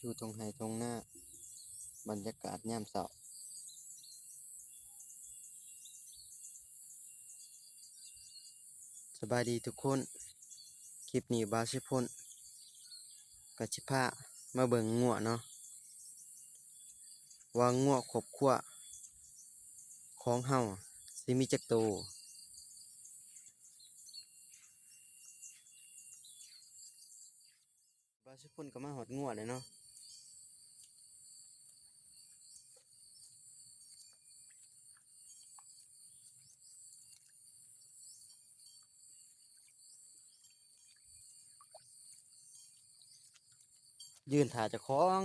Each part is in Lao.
ຢູ່ທົ່ງໄຮ່ທົ່ງນາ ບັນຍາກາດຍາມເຊົ້າ. ສະບາຍດີທຸກຄົນ, ຄລິບນີ້ບ່າວສິພົນກໍຊິພາມາເບິ່ງງົວເນາະ ວ່າງົວຄອບຄົວຂອງເຮົາຊິມີຈັກໂຕ. ບ່າວສຸພົນກໍມາຮອດງົວແລ້ວເນາະ. ຢືນຖ້າເຈົ້າຂອງ.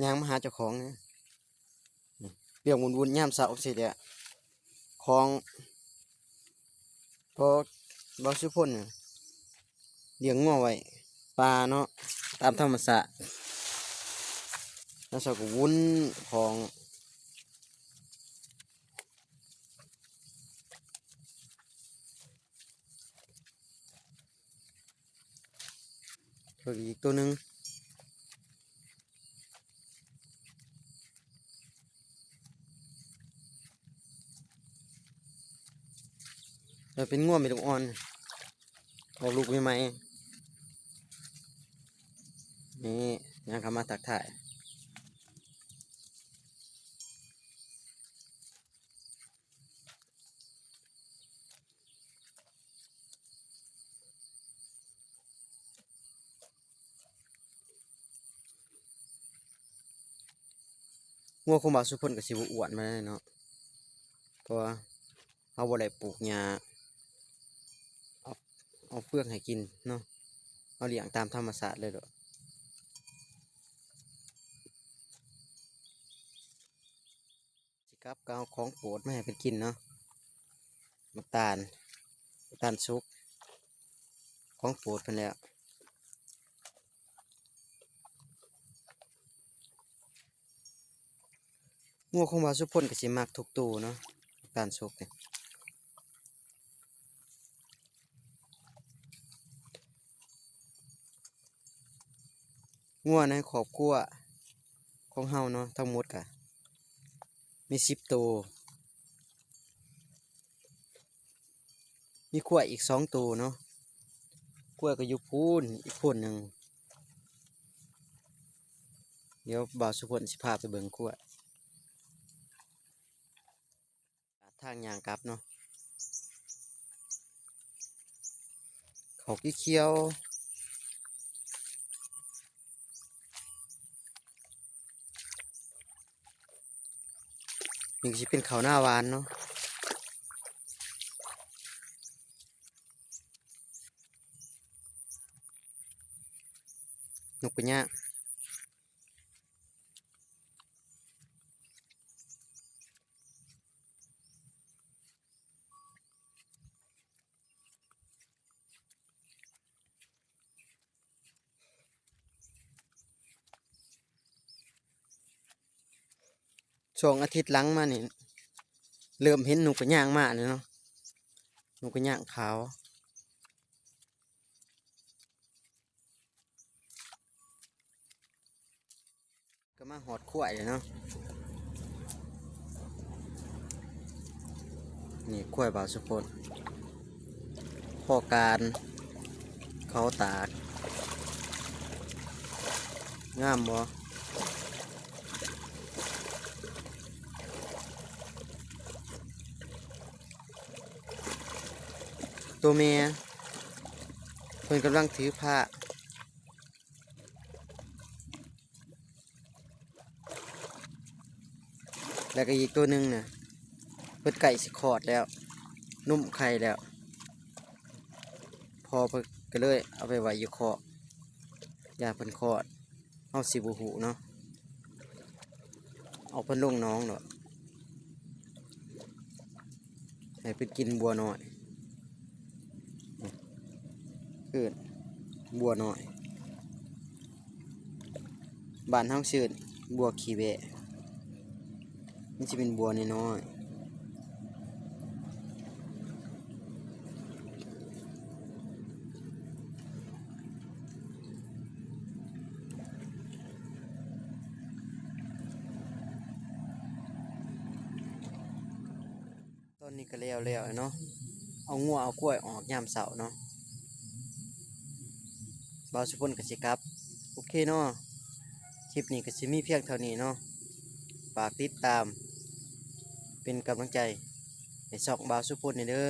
ຍ່າງມາຫາເຈົ້າຂອງນີ້ ເລື່ອງວຸ່ນໆຍາມເຊົ້າຊີ້ແຫຼະ ຂອງ ເພາະບ່າວສຸພົນລ້ຽງງົວໄວ້ປ່າເນາະ ຕາມທຳມະຊາດ ຍາມເຊົ້າກໍວຸ່ນຂອງ ເພິ່ນອີກໂຕໜຶ່ງ ແລ້ວເປັນງົວແມ່ລູກອ່ອນ ອອກລູກໃໝ່ໆ ນີ້ ຍ່າງເຂົ້າມາທັກທາຍ. ງົວຂອງບ່າວສຸພົນກໍຊິບໍ່ອ້ວນປານໃດເນາະ ເພາະວ່າເຮົາບໍ່ໄດ້ປູກຫຍ້າ ເອົາ ເອົາເຟືອກໃຫ້ກິນເນາະ ເຮົາລ້ຽງຕາມທຳມະຊາດເລີຍໂລດ. ຊິກັບກໍເອົາຂອງໂປດມາໃຫ້ເພິ່ນກິນເນາະ ໝາກຕານ ໝາກຕານສຸກ ຂອງໂປດເພິ່ນແຫຼະ. ງົວຂອງບ່າວສຸພົນກໍຊິມັກທຸກໂຕເນາະ ໝາກຕານສຸກນີ້. ງົວໃນຄອບຄົວຂອງເຮົາເນາະ ທັງໝົດກະມີສິບໂຕ ມີຄວາຍອີກສອງໂຕເນາະ ຄວາຍກໍຢູ່ພຸ້ນອີກໂພນໜຶ່ງ ດຽວບ່າວສຸພົນຊິພາໄປເບິ່ງຄວາຍ. ທາງຍ່າງກັບເນາະ ເຂົ້າຂຽວໆ ນີ້ກໍຊິເປັນເຂົ້ານາຫວານເນາະ ນົກກະຍາງ. ສອງອາທິດຫຼັງມານີ້ ເລີ່ມເຫັນນົກກະຍາງມາແລ້ວເນາະ ນົກກະຍາງຂາວ. ກໍມາຮອດຄວາຍແລ້ວເນາະ ນີ້ຄວາຍບ່າວສຸພົນ ພໍການເຂົາຕາກ ງາມບໍ່? ໂຕແມ່ເພິ່ນກຳລັງຖືພາ ແລ້ວກໍອີກໂຕໜຶ່ງນະ ເພິ່ນໃກ້ຊິຄອດແລ້ວ ນົມໄຂ່ແລ້ວ ພໍ່ເພິ່ນກໍເລີຍເອົາໄປໄວ້ຢູ່ຄອກ ຢ້ານເພິ່ນຄອດ ເຮົາຊິບໍ່ຮູ້ເນາະ ເອົາເພິ່ນລົງໜອງໂລດ. ໃຫ້ເພິ່ນກິນບົວນ້ອຍ ເອີ້ນບົວນ້ອຍ ບ້ານເຮົາເອີ້ນ ບົວຂີ້ແວະ ມັນຊິເປັນບົວນ້ອຍໆ. ຕອນນີ້ກໍແລ້ວແລ້ວເນາະ ເອົາງົວເອົາຄວາຍອອກຍາມເຊົ້າເນາະ ບ່າວສຸພົນກໍຊິກັບ. ໂອເຄເນາະ ຄລິບນີ້ກໍຊິມີພຽງເທົ່ານີ້ເນາະ ຝາກຕິດຕາມເປັນກຳລັງໃຈໃຫ້ຊ່ອງບ່າວສຸພົນແດ່ເດີ.